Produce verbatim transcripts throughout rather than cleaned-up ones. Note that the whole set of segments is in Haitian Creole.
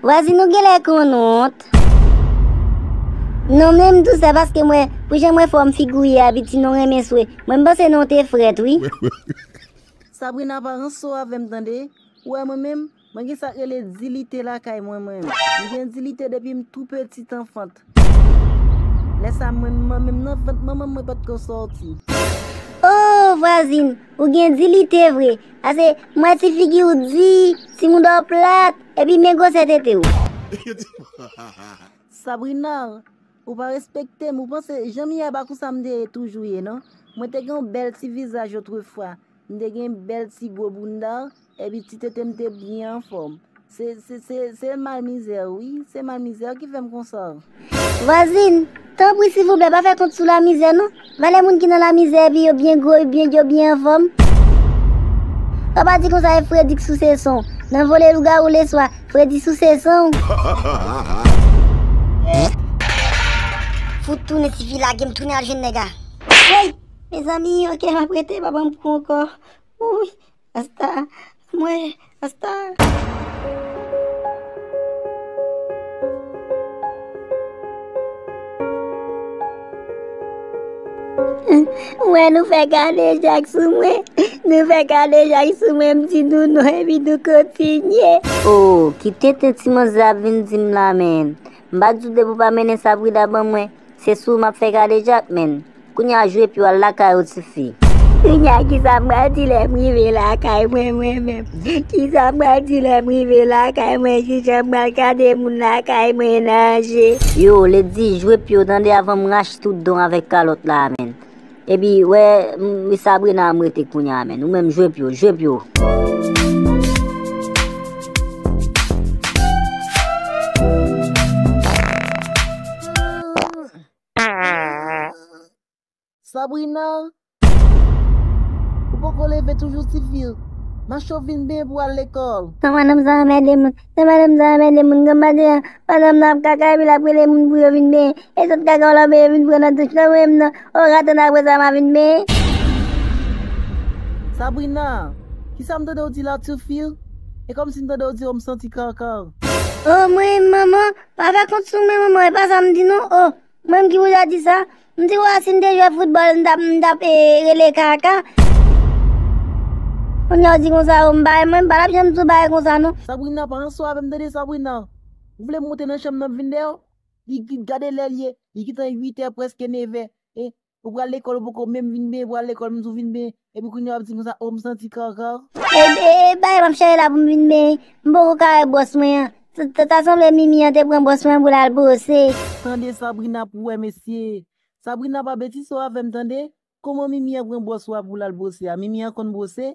Vwazin, ou genlè konn wont. Non, menm tou sa, paske mwen, pou jan mwen fè w, m figi w ye a, piti, non renmen swe. Mwen, m panse non te frèt, wi. Sabrina, pa ranse w avè m, tande. Ou wè mwen menm, mwen gen sa k rele dilite lakay mwen, mwen. M gen dilite depi m tou petit enfant. Lè sa, mwen, mwen menm nan vant manman m, mwen pa t ko sòti. Oh, vwazin, ou gen dilite vre. Ase, m wè ti figi w di, ti mouda w plat, epi men gwosè tete w. Sabrina, ou pa respekte m, ou panse jan m ye a pa konsa m te toujou ye, non? Mwen te gen yon bèl ti vizaj otrefwa. M te gen bèl ti gwo bounda, epi ti tete m te byen anfòm. Se, se, se, se mal mizè, wi, se mal mizè ki fè m konsa. Vwazin, tanpri, silvouplè, pa fè kont sou lamizè, non. Valè moun ki nan lamizè, epi yo byen gwo, yo byen, yo byen anfòm. Ou pa di konsa, e Fredi k souse san w. Nan vole lougawou leswa, Fredi souse san w. Fout tounen, tifi lage m tounen al jwenn nèg la. Hey! Mezanmi, ok, m ap rete, papa m kou ankò. Wouy, Asta, mwen, Asta. Mwen, nou fè kadejak sou mwen. Nou fè kadejak sou mwen, m di nou non, epi nou kontinye. Oh, kite tenten ti manzè ap vin di m la, men. M pa di w depi w pa mennen Sabrina ban mwen, se sou w m ap fè kadejak, men. Kounye a jwe pye w al lakay ou, tifi. Kounye a, kisa m pral di lè m rive lakay mwen, mwen menm? Kisa m pral di lè m rive lakay mwen? Kijan m pral gade moun lakay mwen nan je? Yo, Ledi, jwe pye w tande avan m rache tout dan w avèk kalòt la, men. Epi, wè, m, Sabrina, m rete kounye a, men. Ou menm, jwe pye w, jwe pye w. Sabrina, ou poko leve toujou, tifi? Mache w vin benyen pou al lekòl. Non, madanm sa anmède moun. Non, madanm sa anmède moun. Grann maten an, madanm nan ap kaka epi l ap rele moun pou yo vin benyen. E sot kaka w la benyen vin pran nan douch nan mwen menm nan. O, ratann apre sa m a vin benyen. Sabrina, kisa m tande w di la, tifi? E kòmsi m tande w di o m santi kaka. O, mwen, manman, pa fè kont sou mwen, manman, e pa sa m di non. O, mwen menm ki pou ta di sa? M di w a, si m te jwe foutbòl, m t ap, m t ap, e, rele kaka. Kounye a w di konsa, o, m pa, mwen, m pa t ap janm di w bagay konsa, non. Sabrina, pa ranse w avè m, tande, Sabrina. Ou vle monte nan chanm nan vin dèyè w? Li, li, gade lè l ye, li gentan uit è, prèske nèf è. E, ou pral lekòl, ou poko menm vin benyen, ou pral lekòl, m di w vin benyen. Epi kounye a w ap di konsa, o, m santi kaka. E, e, e, bagay m ap chèche la pou m vin benyen. M poko ka wè bwòs mwen an. Ta, ta, ta sanble Mimi an te pran bwòs mwen pou l al bwose. Tande Sabrina pou wè, mesye. Sabrina, pa betize w avè m, tande. Kòman Mimi an pran bwòs ou a pou l al bwose a? Mimi an konn bwose?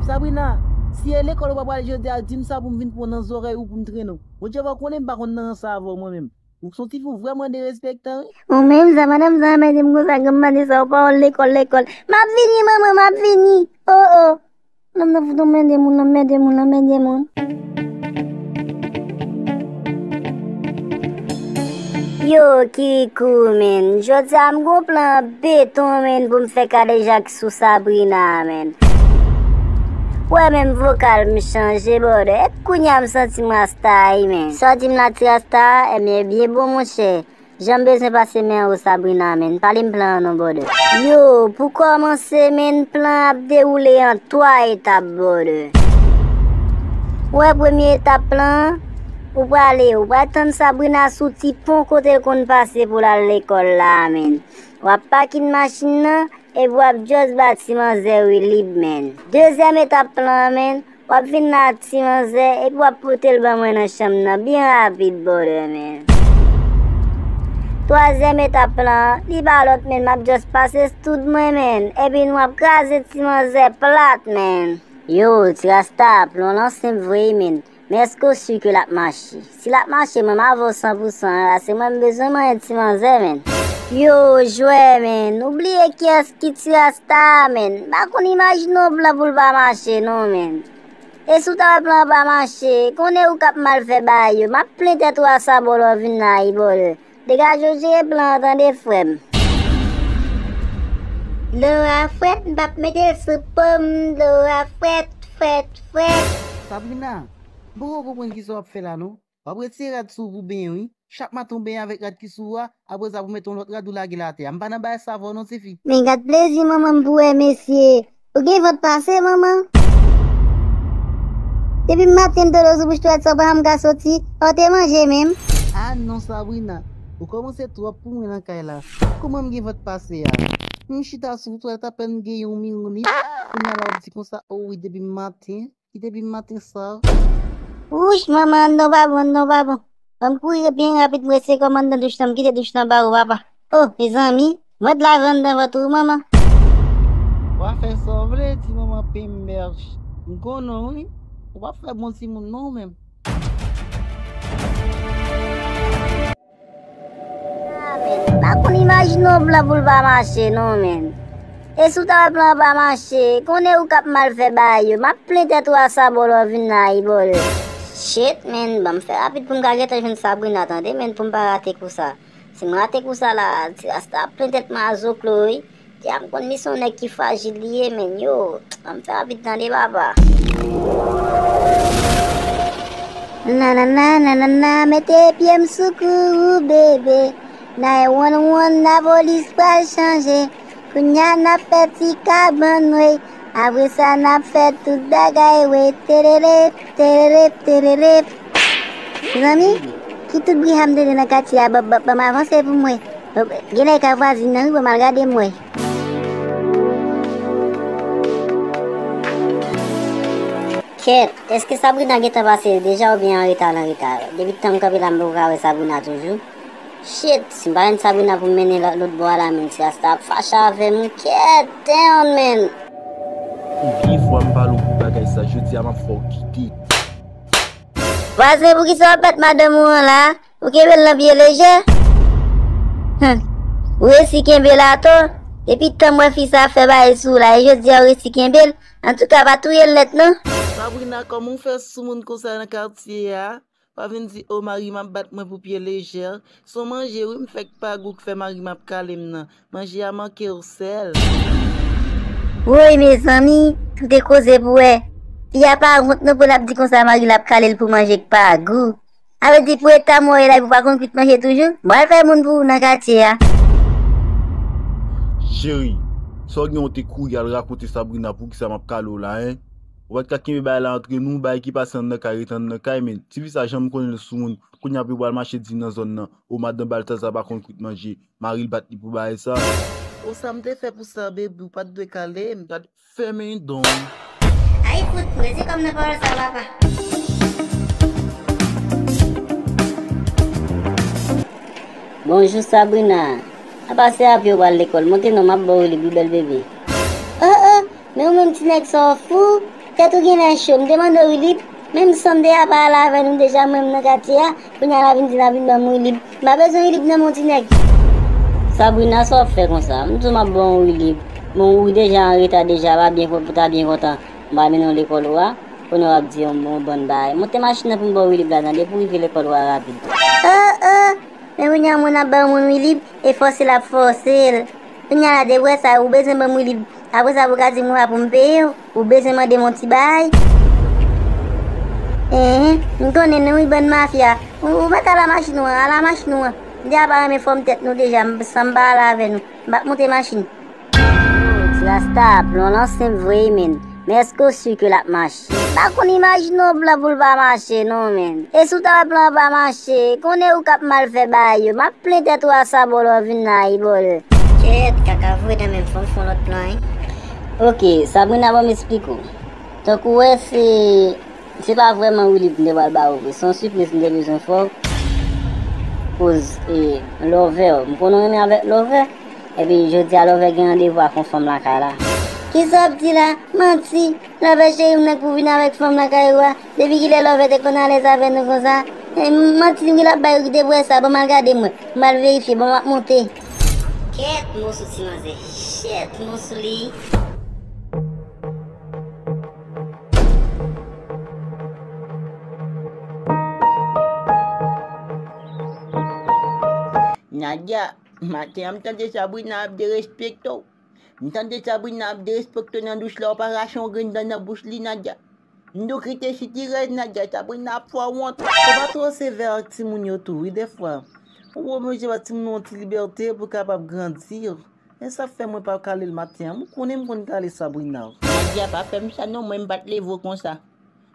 Sabrina, si e lekòl ou pa pral jodi a, di m sa pou m vin pran w nan zòrèy ou pou m trennen w. Bondye fè w konnen m pa konn nan ranse avè w mwen menm. Ou se yon tifi w vrèman derespektan, wi. Ou menm sa, madanm sa anmède m konsa, granm maten sa, ou pa wè lekòl, lekòl. M ap vini, manman, m ap vini. O, o. Nonm nan fout anmède moun, anmède moun, anmède moun. Yo, Kirikou, men. Jodi a, m gon plan beton, men, pou m fè kadejak sou Sabrina, men. Ou wè menm vokal m chanje, brother. Epi kounye a m santi m rasta, wi, men. Sa w di m la, ti rasta, ebyen, byen bon, monchè. Jan m bezwen pase men ou, Sabrina, men. Pale m plan an non, brother. Yo, pou kòmanse, men, plan an ap dewoule an twa etap, brother. Ou wè premye etap plan an? Ou prale, ou pral tann Sabrina sou ti pon kote l konn pase pou l al lekòl la, men. W ap pakin machin nan, epi w ap just ba ti manzè wi lib, men. Dezyèm etap plan an, men, w ap vin la ak ti manzè, epi w ap pote l ban mwen nan chanm nan byen rapid, brother, men. Twazyèm etap plan an, li pa lòt, men, m ap just pase sou tout mwen, men, epi nou ap kraze ti manzè plat, men. Yo, ti rasta, plan w lan senp vre, men. Men èske w si ke l ap mache? Si l ap mache, mwen m avè w san pou san, la se mwen m bezwen manyen ti manzè, men. Yo, jwè, men. Ou bliye kiyès ki ti rasta a, men. M pa konn imajine yon plan pou l pa mache, non, men. E si w ta wè plan an pa mache, konnen ou k ap mal fè bagay yo. M ap plen tèt ou a sabò lè w vin la, wi, brother. Degaje w jere plan an, tande, frè m. Dlo a frèt, m p ap mete l sou po m. Dlo a frèt, frèt, frèt. Sabrina, M poko konprann kisa w ap fè la non. W ap retire rad sou ou pou benyen wi. Chak maten w benyen avèk rad ki sou ou a, apre sa pou mete yon lòt rad ou lage l atè a. M pa nan bagay sa avè w non tifi. Men gad plezi manman m pou wè mesye. Ou gen vant pase manman. Depi maten m tande w sou bouch twalèt sa w pa janm ka soti. Ou te manje menm. Ah non Sabrina, ou kòmanse twòp pou mwen nan kay la. Kòman m gen vant pase a? M chita sou twalèt apèn m gen yon minit. Kounye a la w ap di konsa, o wi depi maten. Ki depi maten sa. Wouch manman anndan pa bon, anndan pa bon. Ban m kouri byen rapid m rese kò m anndan douch lan, m kite douch lan ba ou papa. Oh mezanmi, mwen t lave anndan vant ou manman. W a fè sa w vle ti manman penmèch. M konnen w wi. Ou p ap fè bon timoun non ou menm. Ah, men, m pa konn imajine yon plan pou l pa mache, non, men. E si w ta wè plan an pa mache, konnen ou k ap mal fè bagay yo. M ap plen tèt ou a sa bò lè w vin la, Ibòl. Shit, men, ban m fè rapid pou m ka gentan jwenn Sabrina, tande, men, pou m pa rate kou sa. Si m rate kou sa la, ti rasta ap plen tèt mwen a zoklo, wi. Tia m konn li se yon nèg ki frajil li ye, men yo, ban m fè rapid tande papa. Nanana, nanana, mete pye m sou kou ou, bebe. Nine one one, lapolis pral chanje. Kounya n ap fè ti kabann, wi. Apre sa, n ap fè tout bagay, wi. Tererep, tererep, tererep. Mezanmi, ki tout bri sa m tande nan katye a, ban, ban, ban m avanse pou m wè. Genlè e kay vwazin nan wi, ban m al gade m wè. Kèt, èske Sabrina gentan pase deja oubyen an reta l an reta? Depi tan m kanpe la m poko ka wè Sabrina toujou. Shit, si m pa jwenn Sabrina pou m mennen l lòt bò a la, men ti rasta ap fache avè m. Kèt, damn, man. Konbyen fwa m pale w pou bagay sa, jodi a m ap fè w kite. Vwazen, poukisa w ap bat madanm ou an la? Ou kenbe l nan pye lejè? Hum. Ou resi kenbe l atò? Depi tan m wè fi sa ap fè bagay sou ou la, e jodi a ou resi kenbe l? Antouka, pa touye l nèt non. Sabrina, kòman w fè soumoun konsa nan katye a? Pa vin di, o mari m ap bat mwen pou pye lejè. Se yon manje wi m fè k pa gou k fè mari m ap kale m nan. Manje a manke w sèl. Woy mezanmi, koute koze pou wè. Fi a pa wont non pou l ap di konsa mari l ap kale l pou manje k pa gou. A vle di pou eta mwen w ye la epi w pa konn kwit manje toujou? M pral fè moun pou ou nan katye a. Cheri, sa w gen w te kouri al rakonte Sabrina poukisa m ap kale w la, en? Ou pa t ka kenbe bagay la antre nou, bagay ki pase anndan kay rete anndan kay, men tifi sa janm konnen l sou moun. Kounye a pou yo pral mache di nan zòn nan, o madan Baltazar pa konn kwit manje, mari l bat li pou bagay sa. O sa m te fè pou sa, baby, ou pa t dwe kale m. Gad fèmen don. Ay fout, rete kòm nan pawòl sa, papa. Bonjou, Sabrina. Apa se a pye w pral lekòl? Monte non, m ap ba w wi lib wi, bèl bebe. Oh, oh, men ou menm ti nèg sa w fou. Tèt ou genlè cho, m te mande w wi lib. Menm san m te a pa al avè nou deja, mwen menm nan katye a. Kounye a l ap vin di l ap vin ban m wi lib. M pa bezwen wi lib nan men w ti nèg. Sabrina, sa w ap fè konsa? M di w m ap ba w wi lib. Bon, ou deja an reta deja, pa byen pou ta byen kontan. M pa mennen w lekòl ou a. Kounye a w ap di yon, yon bann bagay. Monte machin nan pou m ba w wi lib la, tande, pou w rive lekòl ou a rapid. Oh, oh! Men kounye a moun ap bay yon moun wi lib, e fòse l ap fòse l. Kounye a la, depi w wè sa, ou bezwen ban m wi lib. Apre sa, pou w ka di m wi a pou m peye w, ou bezwen mande m yon ti bagay. Enhen, m konnen nou wi bann mafya. Ou, ou mèt al a machin ou an, al a machin ou an. M deja pa renmen fòm tèt nou deja, m, san m pa al avè nou. M p ap monte machin. Ti rasta, plan w lan senp vre wi, men. Men èske w si ke l ap mache? M pa konn imajine yon plan pou l pa mache non, men. E si w ta wè plan an pa mache, konnen ou k ap mal fè bagay yo. M ap plen tèt ou a sa bò lè w vin la, Ibòl. Kèt, kaka voye nan men m, fò m fè yon lòt plan, wi. Oke, Sabrina, ban m esplike w. Tankou w wè, se, se pa vrèman wi lib m te pral ba ou vre. Se yon sipriz m te bezwen fè w. Koz, e, Lòvè, m konnen w renmen avèk Lòvè. Epi jodi a Lòvè gen randevou ak yon fanm lakay la. Kisa w ap di la? Manti! Lòvè cheri m nan k pou vin avèk fanm lakay ou a. Depi kilè Lòvè te konn alèz avè nou konsa? E manti m gen l ap bay ou ki te pou wè sa, ban m al gade m wè. M al verifye, bon m ap monte. Kèt, m sou ti manzè. Shit, m sou li. Nadia, maten an m tande Sabrina ap derespekte w. M tande Sabrina ap derespekte w nan douch la, ou pa rache yon grenn dan nan bouch li, Nadia. Nou kite chiti rèd Nadia, Sabrina ap fè w wont. Fò pa twò sevè ak timoun yo tou, wi, dèfwa. Ou oblije ba timoun yo yon ti libète pou kapab grandi. E sa fè mwen pa kale l maten an. M konnen m konn kale Sabrina. Nadia, pa fè m sa non, mwen m pa t leve w konsa.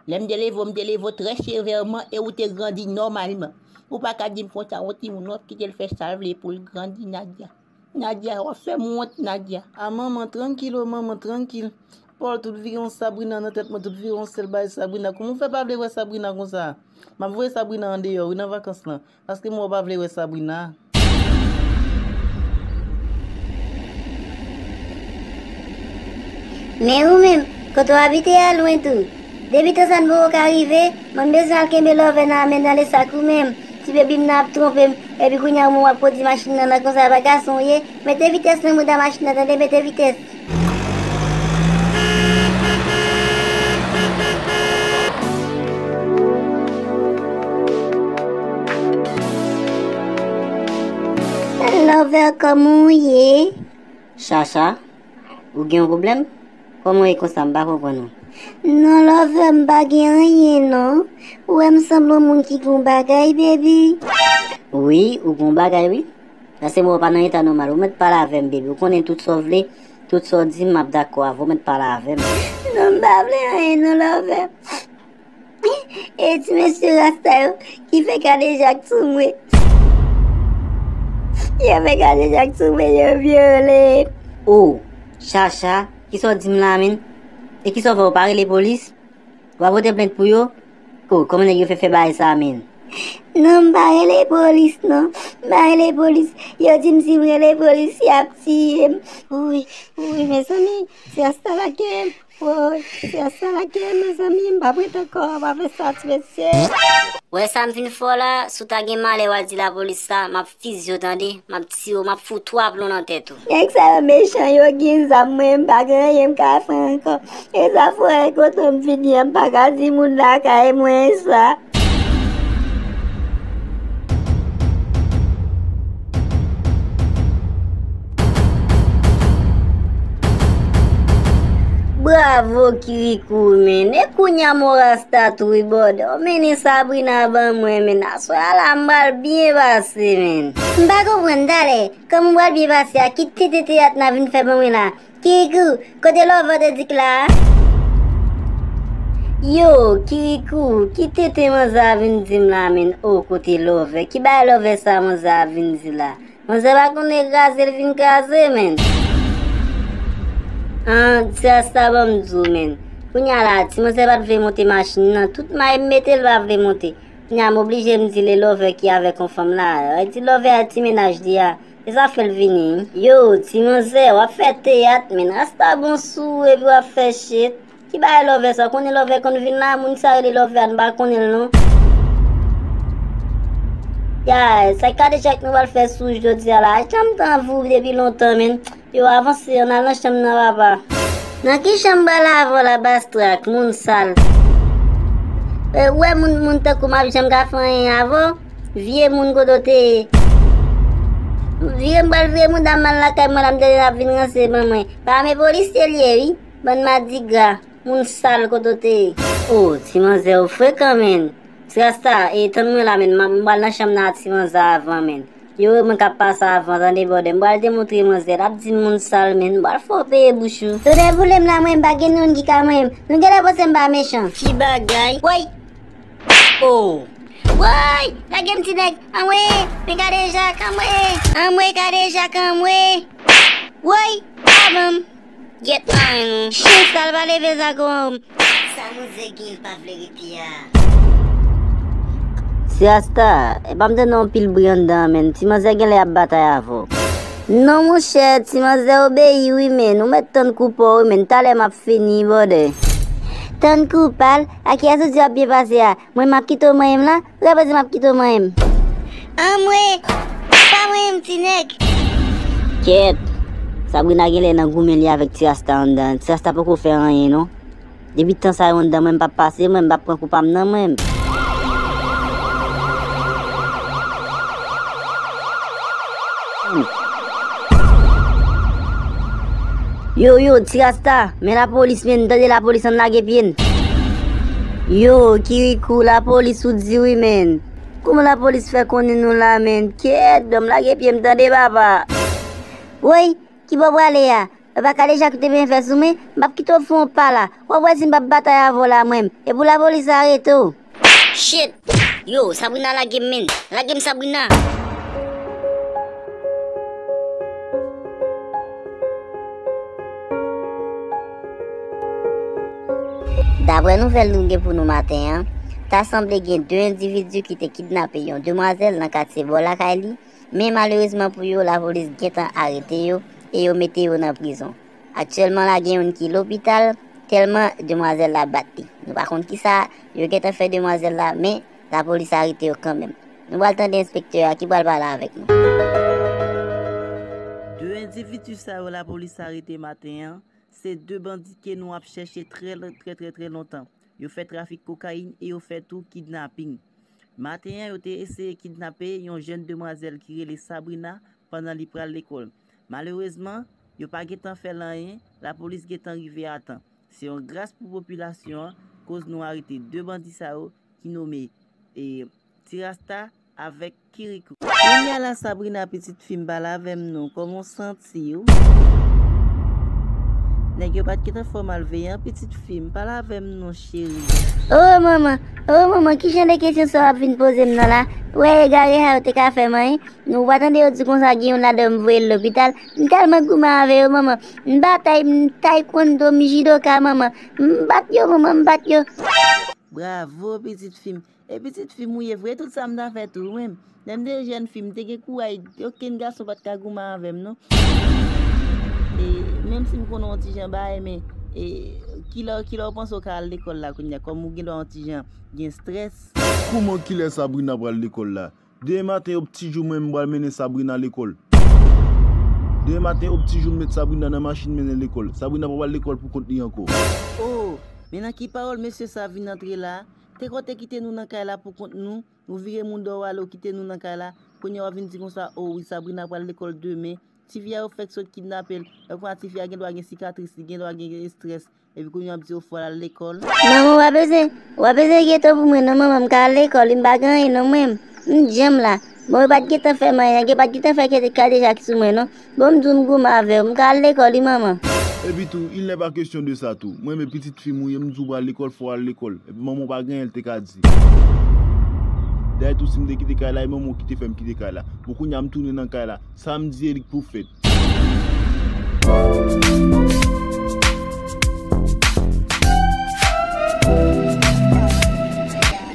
Lè m te leve w, m te leve w trè sevèman e ou te grandi nòmalman. Ou pa ka di m konsa, yon timoun w ap kite l fè sa l vle pou l grandi, Nadia. Nadia, w ap fè m wont, Nadia. A manman, trankil, o manman, trankil. Paul, tout vire yon Sabrina nan tèt mwen, tout vire yon sèl bay Sabrina. Kouman w fè pa vle wè Sabrina konsa? M ap voye Sabrina andeyò, wi, nan vakans lan. Paske m wè w pa vle wè Sabrina. Men ou menm, kote w abite a lwen tou. Depi tan sa n poko ka rive, mwen m bezwen al kenbe lòvè nan men nan lesak ou menm. Ti bebi m nan ap twonpe m, epi kounye a ou menm w ap kondui machin nan, nan konsa pa gason w ye. Mete vitès nan mouda machin nan, tande, mete vitès. Lòvè, kòman w ye? Chacha, ou gen yon pwoblèm? Kòman w ye konsa? M pa konprann ou. Non, lòvè, m pa gen anyen, non. Ou wè m sanble yon moun ki gen yon bagay, baby? Wi, ou gen yon bagay, wi. Paske mwen pa nan eta nòmal. Ou mèt pale avè m, baby. Ou konnen tout sa w vle, tout sa w di m, m ap dakò avè w. Ou mèt pale avè m. Non, m pa vle anyen, non, lòvè. E ti mesye rasta yo ki fè kadejak sou mwen. Yo fè kadejak sou mwen, yo vyole. O, Chacha, kisa w di m la, menn? E kisa w fè, ou pa rele polis? Ou pa pote plent pou yo? Ko, kòman nèg yo fè fè bagay sa, menn? Non, m pa rele polis, non. M pa rele polis. Yo di m si m rele polis, y ap tiye m. Wi, wi, mezanmi, ti rasta lage m. Woy, ti rasta lage m, mezanmi, m p ap ret ankò, m ap fè sa, ti mesye. Wè sa m fin fè w la, si w ta gen malè w al di lapolis sa, m ap fizye w, tande, m ap tiye w, m ap fout twa plon nan tèt ou. Nèg sa yo mechan, yo gen zam, mwen m pa gen anyen m ka fè ankò. E sa fè w wè kote m vini an, m pa ka di moun lakay mwen sa. Bravo, Kirikou, menn. E kounye a m wè rasta tou wi, bòdè. Ou mennen Sabrina ban mwen, menn. Aswè a la, m pral byen pase, menn. M pa konprann, talè. Kòman w pral byen pase a? Ki tenten teyat n a vin fè ban mwen la? Kirikou, kote lòvè w te di k la a? Yo, Kirikou, ki tenten manzè a vin di m la, menn? O, kote lòvè? Ki bagay lòvè sa manzè a vin di la? Manzè pa konnen kraze l fin kraze, menn. An, ti rasta ban m di w, menn. Kounye a la, ti manzè pa t vle monte machin nan. Tout may m mete l pa vle monte. Kounye a m oblije m di l e lòvè ki avèk yon fanm la. Di lòvè a ti mennaj li a. E sa fè l vini. Yo, ti manzè, w ap fè teyat, menn. Rasta bon sou ou epi w ap fè shit. Ki bagay lòvè sa? Ou konnen lòvè konn vin la? Moun sa rele lòvè a, n pa konnen l non. Ya, sa kadejak nou pral fè sou jodi a la. Janm t anvi w depi lontan, menn. Yo, avanse, ann al nan chanm nan, papa. Nan ki chanm m pral avè w la, Bastrak, moun sal? E, ou wè moun, moun tankou m ap janm ka fè anyen avè w? Vye moun kote w te ye. Vire, m pral vire mouda m al lakay mwen la, m tande n ap vin ranse ban mwen. Pa men polisye l ye, wi. Bann madigra, moun sal kote w te ye. O, ti manzè ou frekan, menn. Ti rasta, e tann mwen la, menn, m pral nan chanm nan a ti manzè avan, menn. Yo, mwen k ap pase avan, tande bòdè. M pral demontre manzè, l ap di m moun sal, menn. M pral fè w peye bouch ou. Tonnè boule m la, mwen, m pa gen moun ki ka manyen m. Nou genlè panse m pa mechan. Ti bagay. Woy! O! Woy! Lage m, ti nèg! Anmwe! Men kadejak, anmwe! Anmwe, kadejak, anmwe! Woy! Pa ban m! Gyèt manyen nou. Chen sal, pa leve zago an. Sa manzè gen, l pa vle rete a. Ti Rasta, epa m tande yon pil bri anndan an, menn. Ti manzè genlè ap batay avè w. Non, monchè, ti manzè obeyi wi, menn. Ou mèt tann kou pa w wi, menn. Talè m ap fini, bòdè. Tann kou pa l? A kiyès ou di w ap byen pase a? Mwen, m ap kite w manyen m la? Ou ka pa di m ap kite w manyen m? Anmwe! Pa manyen m, ti nèg! Kyèt! Sabrina genlè nan goumen li avèk ti Rasta anndan. Ti Rasta poko fè anyen, non. Depi tan sa yo anndan mwen, m p ap pase, mwen, m p ap pran kou pa m nan mwen. Yo, yo, ti Rasta, men lapolis, men, tande lapolis, ann lage pye n. Yo, Kirikou, lapolis ou di wi, menn. Kouman lapolis fè konnen nou la, menn? Kèt, ban m lage pye m tande, papa. Woy, ki bò w prale a? Papa Kadeja ki te byen fè sou mwen, m p ap kite w fè yon pa la. W ap wè si m p ap batay avè w la, mwen menm. E pou lapolis arete w. Shit! Yo, Sabrina lage m, menn. Lage m, Sabrina! Daprè nouvèl nou gen pou nou maten an, ta sanble gen de endividi ki te kidnape yon demwazèl nan katye bò lakay li, men malerezman pou yo, lapolis gentan arete yo e yo mete yo nan prizon. Aktyèlman la, gen youn ki lopital, tèlman demwazèl la bat li. Nou pa konn kisa yo gentan fè demwazèl la, men lapolis arete yo kanmenm. Nou pral tande enspektè a ki pral pale avèk nou. De endividi sa yo lapolis arete maten an, se de bandi ke nou ap chèche trè, trè, trè, trè lontan. Yo fè trafik kokayin e yo fè tou kidnaping. Maten an, yo te eseye kidnape yon jèn demwazèl ki rele Sabrina pandan li pral lekòl. Malerezman, yo pa gentan fè l anyen, lapolis gentan rive a tan. Se yon gras pou popilasyon an, koz nou arete de bandi sa yo ki nome, e, Ti Rasta avèk Kirikou. Kounye a la, Sabrina, pitit fi m, pale avè m non, kòman w santi w? Nèg yo pa t gentan fè w malveyan, pitit fi m, pale avè m non, cheri. O manman, o manman, ki jan de kesyon sa w ap vin poze m nan la? Ou wè egare sa yo te ka fè m anyen? Nou pa tande yo di konsa gen youn ladan yo m voye l lopital? M tèlman goumen avè yo, manman. M batay, m taekwondo, m jidoka, manman. M bat yo, manman, m bat yo. Bravo, pitit fi m. E pitit fi m ou ye vre, tout sa m ta fè tou, mwen menm. Lè m te jèn fi, m te gen kouray, okenn gason pa t ka goumen avè m, non. E, menm si m konnen yon ti jan bagay, men, e, kilè, kilè w panse w ka al lekòl la kounye a, kòm ou gen dwa yon ti jan gen strès? Kouman kilè Sabrina pral lekòl la? Demen maten, yon ti jou, mwen, m pral mennen Sabrina lekòl. Demen maten, yon ti jou, m met Sabrina nan machin, mennen lekòl. Sabrina pa pral lekòl pou kont li ankò. O, men nan ki pawòl mesye sa vin antre la? Te konte kite nou nan kay la pou kont nou, ou vire mou dò w ale, ou kite nou nan kay la. Kounye a w ap vin di konsa, o wi, Sabrina pral lekòl demen. Tifi a yo fèk sot kidnape l. Lè konsa tifi a gen dwa gen sikatris, li gen dwa gen estrès. Epi kounye a w ap di yo fò l al lekòl. Manman, w pa bezwen, w pa bezwen enkyete w pou mwen non, manman, m ka al lekòl wi, m pa gen anyen non mwen. M djanm la. Bon, yo pa t gentan fè m anyen, yo pa t gentan fè kete kadejak sou mwen non. Bon, m di w m goumen avè w, m ka al lekòl wi, manman. Epi tou, il n'est pas question de ça tou. Mwen menm pitit fi m ou ye, m di w pral lekòl, fò w al lekòl. Epi manman w pa gen anyen l te ka di. Dayè tou, si m te kite kay la, e manman w ki te fè m kite kay la. Bon, kounye a m tounen nan kay la. Sa m di e li k pou fèt.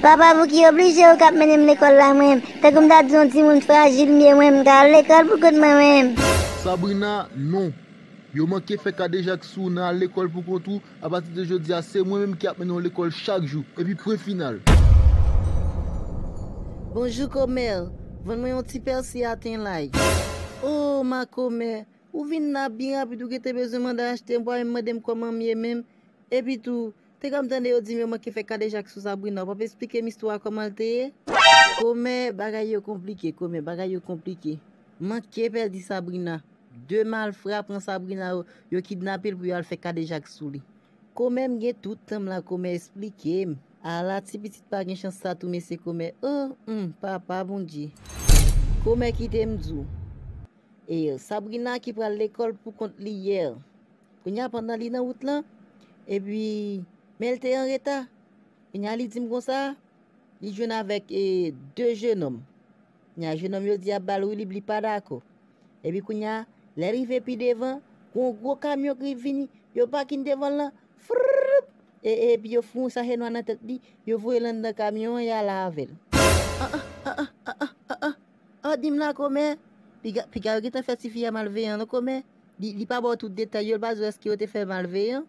Papa Bouki oblije ou k ap mennen m lekòl la mwen menm. Tankou m ta di yon timoun frajil m ye mwen menm, m ka al lekòl pou kont mwen mwen menm. Sabrina, non. Yo manke fè kadejak sou w nan al lekòl pou kont ou. Apati de jodi a, se mwen menm ki ap mennen w lekòl chak jou. Epi pwen final. Bonjou, kòmè. Vann mwen yon ti pèsi a ten lay. O, makomè, ou vin la byen rapid, ou gentan bezwen mande achte, ou pa menm mande m kòman m ye menm. Epi tou, te konn tande yo di m yo manke fè kadejak sou Sabrina. Ou p ap esplike m istwa a kòman l te ye? Kòmè, bagay yo konplike, kòmè, bagay yo konplike. Manke pèdi Sabrina. De malfra pran Sabrina yo, yo kidnape l pou yo al fè kadejak sou li. Kòmè, m gen tout tan m la, kòmè, esplike m. Ala ti pitit pa gen chans sa tou mesye kòmè. O, hmm, papa Bondye. Kòmè, kite m di w. E Sabrina ki pral lekòl pou kont li yè. Kounye a pandan li nan wout lan, epi, men l te an reta. Kounye a li di m konsa, li jwenn avèk, e, de jenòm. Kounye a jenòm yo di y ap ba l woulib, li pa dakò. Epi kounye a, lè l rive pi devan, gon gwo kamyon ki vini, yo pakin devan l lan, frrrrp, e, e, epi yo foun yon sachè nwa nan tèt li, yo voye l anndan kamyon an, y ale avè l. A, a, a, a, a, a, a, a. A, di m la kòmè, piga, piga yo gentan fè tifi a malveyan non kòmè. Li, li pa ba w tout detay yo, li pa di w èske yo te fè malveyan.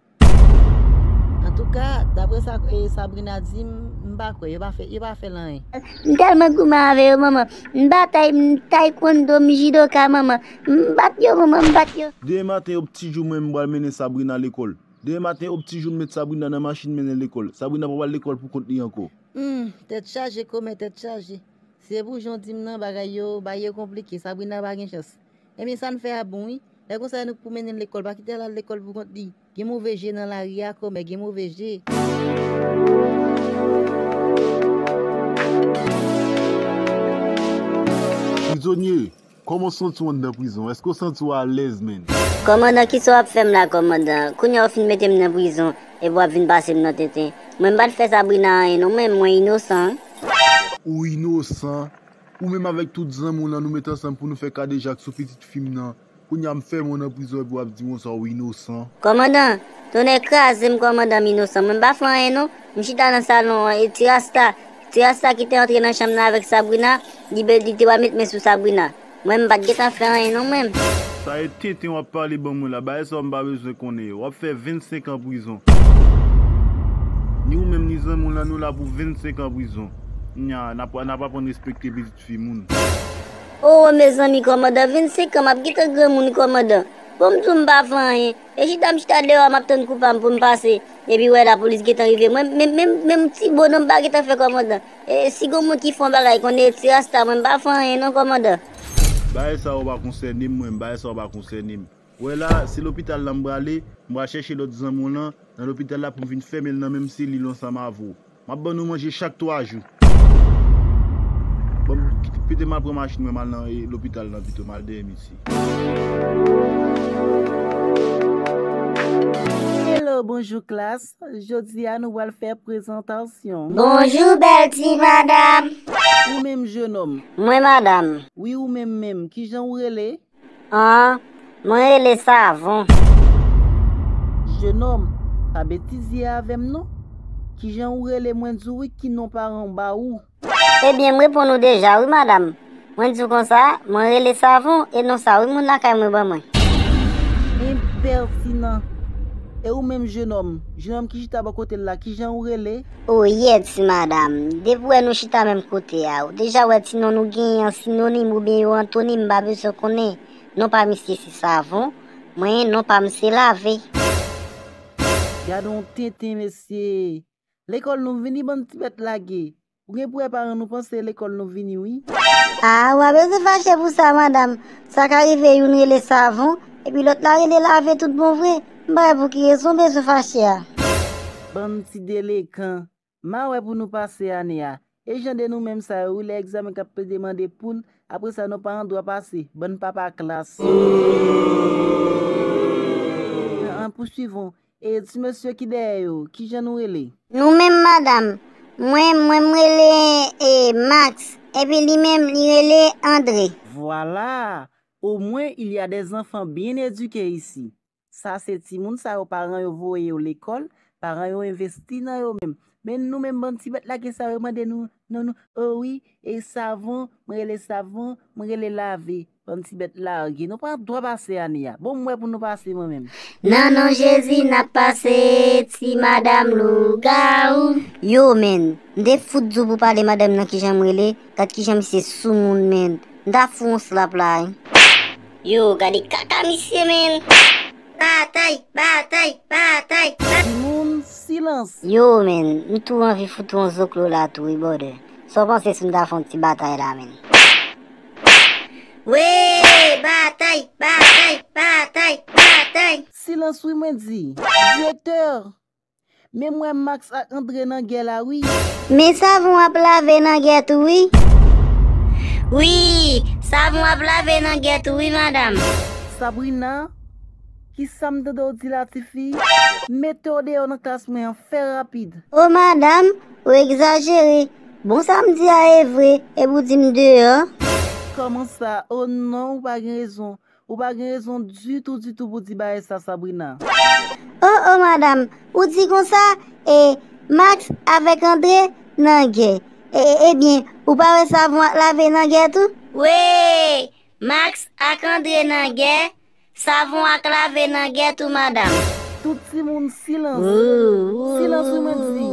Antouka, daprè sa, e, Sabrina di m, m pa kwè, yo pa fè, yo pa fè l anyen. M tèlman goumen avè yo, manman. M batay, m taekwondo, m jidoka, manman. M bat yo, manman, m bat yo. Demen maten, yon ti jou, mwen, m pral mennen Sabrina lekòl. Demen maten, yon ti jou, m met Sabrina nan machin, mennen lekòl. Sabrina pa pral lekòl pou kont li ankò. Hmm, tèt chaje, kòmè, tèt chaje. Se pou jan w di m nan, bagay yo, bagay yo konplike. Sabrina pa gen chans. Ebyen, sa n fè a bon, wi. Lè konsa, nou k pou mennen l lekòl, pa kite l al lekòl pou kont li. Gen move je nan lari a, kòmè, gen move je. Prizonye, kòman w santi w anndan prizon? Èske w santi w alèz, menn? Kòmandan, kisa w ap fè m la, kòmandan? Kounye a w fin mete m nan prizon, epi w ap vin pase m nan tenten. Mwen m pa t fè Sabrina anyen non, mwen, mwen inosan. Ou inosan? Ou menm avèk tout zanmi w lan nou met ansanm pou nou fè kadejak sou pitit fi m nan. Kounye a m fèmen w nan prizon epi w ap di konsa ou inosan. Kòmandan, tonnè kraze m, kòmandan, m inosan. Mwen m pa fè anyen non. M chita nan salon an e ti rasta, ti rasta ki te antre nan chanm nan avèk Sabrina, li, li te pral met men sou Sabrina. Mwen m pa t gentan fè anyen non mwen. Sa e tenten w ap pale ban mwen la, bagay sa yo m pa bezwen konnen yo. W ap fè vennsenk an prizon. Ni ou menm ni zanmi w lan nou la pou vennsenk an prizon. Nya, n ap, n ap aprann respekte pitit fi moun. Oh mezanmi kòmandan, vennsenk an m ap gentan granmoun kòmandan. Bon m di w m pa fè anyen. E chita m chita deyò a m ap tann kou pa m pou m pase. Epi wè lapolis gentan rive. Mwen menm menm menm ti bononm m pa gentan fè kòmandan. E si gon moun ki fè yon bagay konnen e ti rasta mwen m pa fè anyen non kòmandan. Bagay sa yo pa konsène m mwen, bagay sa yo pa konsène m. Wè la, se lopital la m prale, m pral chèche lòt zanmi w lan nan lopital la pou m vin fèmen l nan menm selil ansanm avè w. M ap ban nou manje chak twa jou. Bon, kite, pete m al pran machin mwen m al nan e, lopital lan pito, m al dèyè misye. Hello, bonjou klas. Jodi a nou pral fè prezantasyon. Bonjou bèl ti madanm. Ou menm jenòm. Mwen madanm. Wi ou menm menm, kijan ou rele? An, mwen rele Savon. Jenòm, pa betize avè m non. Kijan ou rele mwen di w wi ki non paran w ba ou. Ebyen m reponn ou deja wi madanm. Mwen di w konsa, mwen rele Savon e non sa wi moun lakay mwen ban mwen. Enpètinan. E ou menm jenòm, jenòm ki chita bò kote l la, kijan ou rele? Oyè ti madanm, depi w wè nou chita menm kote a, ou deja wè ti non nou genyen an sinonim oubyen yo antonim m pa bezwen konnen. Non pa misye se Savon, mwen non pa m se Lave. Gade yon tenten mesye. Lekòl nou vini bann ti bèt lage. Ou gen pou wè paran nou panse lekòl nou vini wi. Ah, ou pa bezwen fache pou sa madanm. Sa ka rive youn rele Savon, epi lòt la rele Lave tout bon vre. M pa wè pou ki rezon w bezwen fache a. Bann ti delekan. M a wè pou nou pase ane a. E jan de nou menm sa yo wi, lè egzamen k ap plede mande poul, apre sa nou pa an dwa pase, bann papa klas. An, an, pouswiv on. E ti mesye ki dèyè yo, kijan nou rele? Nou menm madanm, mwen, mwen m rele e, Max, epi li menm li rele Andre. Voilà! Au moins il y a des enfants bien éduqués ici. Sa se timoun sa yo paran yo voye yo lekòl, paran yo envesti nan yo menm. Men nou menm bann ti bèt lage sa yo mande nou non nou, o wi, e Savon, mwen rele Savon, mwen rele Lave. Bann ti bèt lage, nou pa dwa pase ane a. Bon m wè pou nou pase mwen menm. Nan non Jezi n ap pase, ti madanm lougawou. Yo menn, m te fout di w pou pale madanm nan kijan m rele, gad kijan misye soumoun menn. M ta fou yon slap la wi. Yo, gade kaka misye menn. Batay, batay, batay, batay. Timoun, silans. Yo menn, m tou anvi fout yon zoklo la tou wi brother. Sa w panse si m ta fè yon ti batay la menn? Wee, batay, batay, batay, batay. Silans wi mwen di. Direktè. Men m wè Max ak Andre nan gè la wi. Men Savon ap lave nan gè tou wi. Wi, Savon ap lave nan gè tou wi madanm. Sabrina, kisa m tande w di la tifi? Mete w deyò nan klas mwen an fè rapid. O madanm, ou egzajere. Bon sa m di a e vre, epi w di m deyò. Kòman sa? O non, ou pa gen rezon. Ou pa gen rezon ditou, ditou pou di bagay sa, Sabrina. O, o, madanm, ou di konsa, e Max avèk Andre nan gè. E, e, ebyen, ou pa wè Savon ak Lave nan gè tou? Wi, Max ak Andre nan gè, Savon ak Lave nan gè tou, madanm. Tout timoun, silans. Silans, wi, mwen di.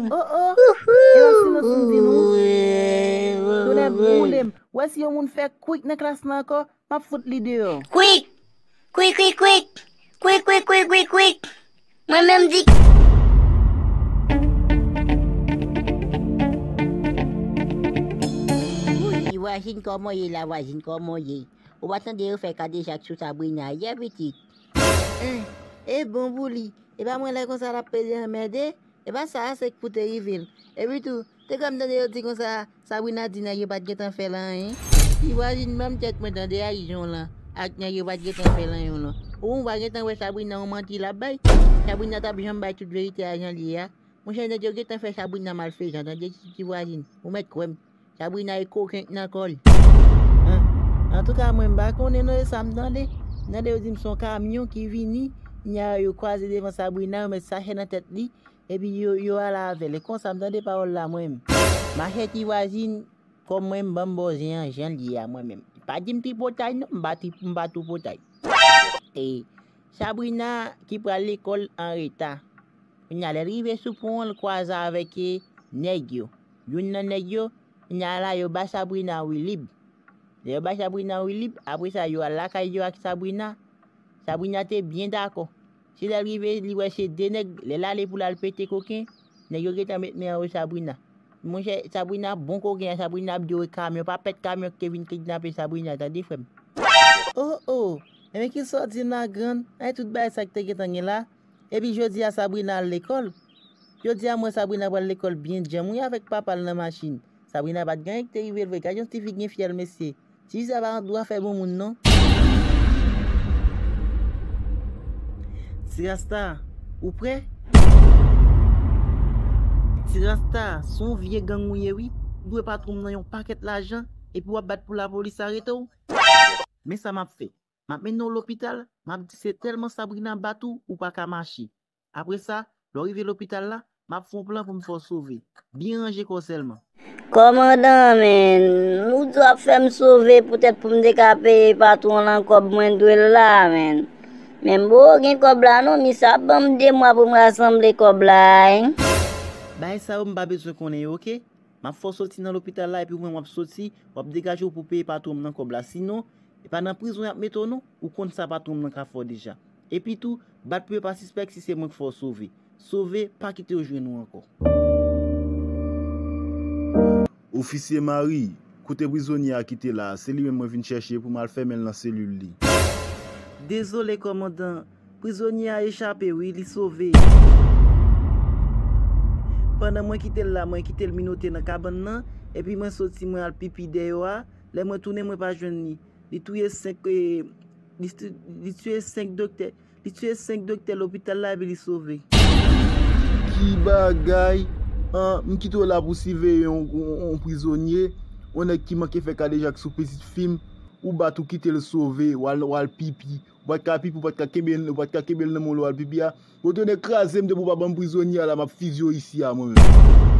O, o, e nan silans m di nou. Tonnè boule m. Wè si yon moun fè kwik nan klas lan ankò, m ap fout li deyò. Kwik! Kwik, kwik, kwik! Kwik, kwik, kwik, kwik, kwik! Mwen menm di. Wi, vwazin, kòman w ye la, vwazin, kòman w ye? Ou pa tande yo fè kadejak sou Sabrina yè, pitit? Eh, e bon pou li. E pa mwen lè konsa l ap plede anmède? E pa sa a se k pou te rive l. Epi tou, te kwè m tande yo di konsa, Sabrina di nèg yo pa t gentan fè l anyen. Ti vwazin, ban m tèt mwen tande, a, ijon lan ak nèg yo pa t gentan fè l anyen non. Ou pa gentan wè Sabrina yon manti l ap bay? Sabrina t ap janm bay tout verite a jan l ye a. Monchè, nèg yo gentan fè Sabrina malfezan, tande ti, ti vwazin. Ou mèt kwè m. Sabrina e kokenk nan kò l. An, antouka, mwen m pa konnen non, e sa m tande. M tande yo di m se yon kamyon ki vini, nya yo kwaze devan Sabrina, yo met sachè nan tèt li, epi yo, yo ale avè l. E konsa m tande pawòl la mwen menm. Machè ti vwazin, kòm mwen m ban m bòzen an jan l ye a mwen menm. Pa di m tripotay non, m pa tri-, m pa tripotay. E Sabrina ki pral lekòl an reta. Kounye a, lè l rive sou pon an, l kwaze avèk, e, nèg yo. Youn nan nèg yo, kounye a la, yo ba Sabrina wilib. Lè yo ba Sabrina wilib, apre sa, yo al lakay yo ak Sabrina. Sabrina te byen dakò. Se lè l rive, li wè se de nèg, lè l ale pou l al pete koken, nèg yo gentan met men anwo Sabrina. Monchè, Sabrina bon koken an, Sabrina ap di w e kamyon, pa pèt kamyon ki te vin kidnape Sabrina, tande frè m. Oh, oh, enben ki sa w di m la, grann? Ay, tout bagay sa ki te gentan gen la. Epi jodi a Sabrina al lekòl. Jodi a m wè Sabrina pral lekòl byen djanm wi avèk papa l nan machin. Sabrina pa t gen anyen ki te rive l vre. Gad yon tifi gen fyèl mesye. Tifi sa pa gen dwa fè bon moun non. Ti Rasta, ou prè? Ti Rasta, se yon vye gang ou ye wi. Ou dwe patwon m nan yon pakèt lajan epi w ap bat pou lapolis arete w. Men sa m ap fè. M ap mennen w lopital, m ap di se tèlman Sabrina bat ou, ou pa ka mache. Apre sa, lè w rive lopital la, m ap fè yon plan pou m fè w sove. Byen ranje kò w sèlman. Kòmandan, men, ou di w ap fè m sove poutèt pou m te ka peye patwon lan kòb mwen dwe l la, men. Men m poko gen kòb la non, misye ap ban m de mwa pou m rasanble kòb la, en. Bagay sa yo m pa bezwen konnen yo, oke? M ap fè w soti nan lopital la, epi ou menm w ap soti, w ap degaje w pou peye patwon m nan kòb la. Sinon, e pa nan prizon y ap mete w non, ou konn sa patwon m nan ka fè w deja. Epi tou, bat pou yo pa sispèk si se mwen k fè w sove. Sove, pa kite yo jwenn ou ankò. Ofisye Mari, kote prizonye a kite la a, se li menm mwen vin chèche pou m al fèmen l nan selil li. Dezole, kòmandan. Prizonye a echape wi, li sove. Pandan mwen kite l la, mwen kite l minote nan kabann nan, epi mwen soti, mwen al pipi dèyò a. Lè mwen tounen, mwen pa jwenn li. Li touye senk, eh, li tu-, li tiye senk doktè. Li tiye senk doktè lopital la, epi li sove. Ki bagay! An, m kite w la pou siveye yon, yon, yon prizonye, yon nèg ki manke fè kadejak sou pitit fi m, ou bat ou kite l sove, w al, w al pipi. Ou pa t ka pipi, ou pa t ka kenbe l, ou pa t ka kenbe l nan men w lè w al pipi a. Ou tounen kraze m depi w pa ban m prizonye a la, m ap fizye w isi a mwen menm.